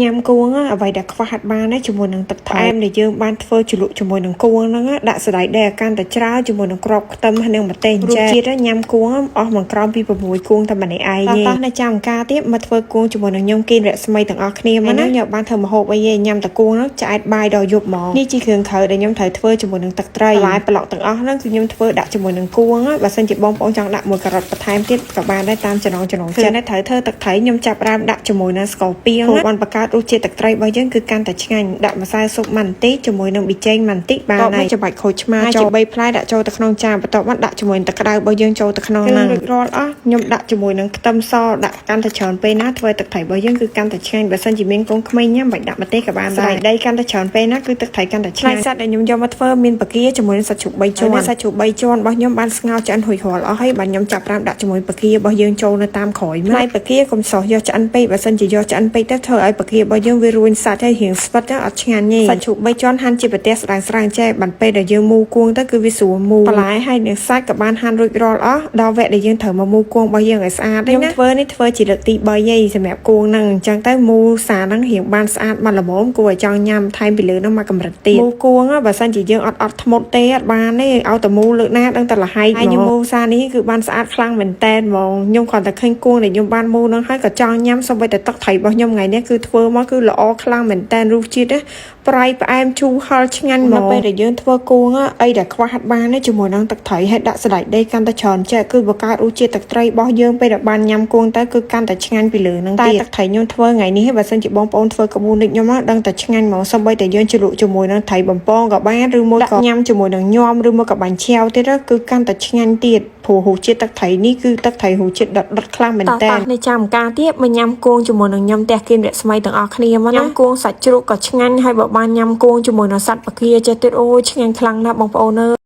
ញ៉ាំគួងអ្វីដែលខ្វះហាត់បានជាមួយនឹងទឹកផ្អែមដែលយើងបានធ្វើជ្រលក់ជាមួយនឹងគួងហ្នឹងដាក់សណ្តែកដីឲ្យកាន់តែច្រើនជាមួយនឹងគ្រាប់ខ្ទឹមហើយនិងម្ទេសរសជាតិញ៉ាំគួងអស់មិនក្រោមពី6គួងតែម្នាក់ឯងទេតោះនៅចាំការទៀតមកធ្វើគួងជាមួយនឹងខ្ញុំគីនរស្មីទាំងអស់គ្នាមកណាខ្ញុំបានធ្វើម្ហូបអីទេញ៉ាំតែគួងហ្នឹងឆ្អែតបាយដល់យប់ហ្មងនេះជាគ្រឿងក្រៅដែលខ្ញុំត្រូវធ្វើជាមួយនឹងទឹកត្រីបន្លែប្លុកទាំងអស់ហ្នឹងគឺខ្ញុំធ្វើដាក់ជាមួយនឹងគួងបើសិនជាបងប្អូនចង់ដាក់មួយការ៉ុតបន្ថែមទៀតក៏បានដែរតាមចំណងចំណងចិត្តត្រូវធ្វើទឹកត្រីខ្ញុំចាប់ដើមដាក់ជាមួយនឹងស្ករពាងបានបង្កើតរសជាតិទឹកត្រីរបស់យើងគឺកាន់តែឆ្ងាញ់ដាក់ម្សៅស៊ុបម៉ាន់តិជាមួយនឹងប៊ីចេងម៉ាន់តិបានហើយច្បាច់ក្រូចឆ្មាចូល3ផ្លែដាក់ចូលទៅក្នុងចានបន្ទាប់មកដាក់ជាមួយនឹងទឹកក្តៅរបស់យើងចូលទៅក្នុងហ្នឹងរួចរាល់អស់ខ្ញុំដាក់ជាមួយនឹងខ្ទឹមសដាក់កាន់តែច្រើនពេលណាធ្វើទឹកត្រីរបស់យើងគឺកាន់តែឆ្ងាញ់បើសិនជាមានកូនក្មេងញ៉ាំបាច់ដាក់ម្ទេសក៏បានដែរដីកាន់តែច្រើនពេលណាគឺទឹកត្រីកាន់តែឆ្ងាញ់សាច់ដែលខ្ញុំយកមកធ្វើមានបង្គាជាមួយនឹងសាច់ជ្រូក3ជាន់សាច់ជ្រូក3ជាន់របស់ខ្ញុំបានស្ងោរឆ្អិនរួចរាល់អស់ហើយបាទខ្ញុំចាប់ផ្ដើមដាក់ជាមួយបង្គារបស់យើងចូលនៅតាមក្រោយមកផ្លែបង្គាកុំសោះយកឆ្អិនពេកបើសិនជាយកឆ្អិនពេកទៅធ្វើឲ្យបង្គារបស់យើងវារួញសាច់ហើយរៀងស្វិតទៅអត់ឆ្ងាញ់ទេសាច់ជ្រូក3ជាន់ហាន់ជាប្រទេសស្ដើងស្ដើងចេះបានពេលដែលយើងមូគួងទៅគឺវាស្រួលមូបន្លែហើយនឹងសាច់ក៏បានហាន់រួចរាល់អស់ដល់វគ្គដែលយើងត្រូវមកមូគួងរបស់យើងឲ្យស្អាតខ្ញុំធ្វើនេះធ្វើជាលើកទី3ហើយសម្រាប់គួងហ្នឹងអញ្ចឹងទៅមូសាហ្នឹងរៀងបានស្អាតមកល្មមគួរឲ្យចង់ញ៉ាំថែមពីលើហ្នឹងមកកម្រិតទៀតមូគួងបើសិនជាយើងអត់អត់ធ្មត់ទេអត់បានទេឲ្យតែមូលើកណាដឹងតែលហែកហើយខ្ញុំមូសានេះគឺបានស្អាតខ្លាំងមែនតែនហ្មងខ្ញុំគ្រាន់តែឃើញគួងដែលខ្ញុំបានមូហ្នឹងហើយក៏ចង់ញ៉ាំសូម្បីតែទឹកត្រីរបស់ខ្ញុំថ្ងៃនេះគឺធ្វើមកគឺល្អខ្លាំងមែនតែនរសជាតិណាប្រៃផ្អែមជូរហឹរឆ្ងាញ់ហ្មងនៅពេលដែលយើងធ្វើគួងអីដែលខ្វះហាត់បានទេជាមួយនឹងទឹកត្រីហើយដាក់សណ្តែកដីកាន់តែច្រើនចេះគឺបង្កើតរសជាតិទឹកត្រីរបស់យើងពេលដែលបានញ៉ាំគួងទៅគឺកាន់តែឆ្ងាញ់ពីលើហ្នឹងទៀតតែទឹកត្រីខ្ញុំធ្វើថ្ងៃនេះបើសិនជាបងប្អូនធ្វើក្បួនដូចខ្ញុំដឹងតែឆ្ងាញ់ហ្មងសូម្បីតែយើងជ្រលក់ជាមួយនឹងត្រីបំពងក៏បានឬមួយក៏ញ៉ាំជាមួយនឹងញាំឬមួយក៏បាញ់ឆាវទៀតគឺកាន់តែឆ្ងាញ់ទៀតព្រោះរសជាតិទឹកត្រីនេះគឺទឹកត្រីរសជាតិដិតដិតខ្លាំងមែនតើនេះចាំការទៀតមកញ៉ាំគួងជាមួយនឹងញ៉ាំផ្ទះគៀនរស្មីទាំងអស់គ្នាមកណាញ៉ាំគួងសាច់ជ្រូកក៏ឆ្ងាញ់ហើយបើបានញ៉ាំគួងជាមួយនឹងសត្វពគាចេះទៀតអូយឆ្ងាញ់ខ្លាំងណាស់បងប្អូនអើយ។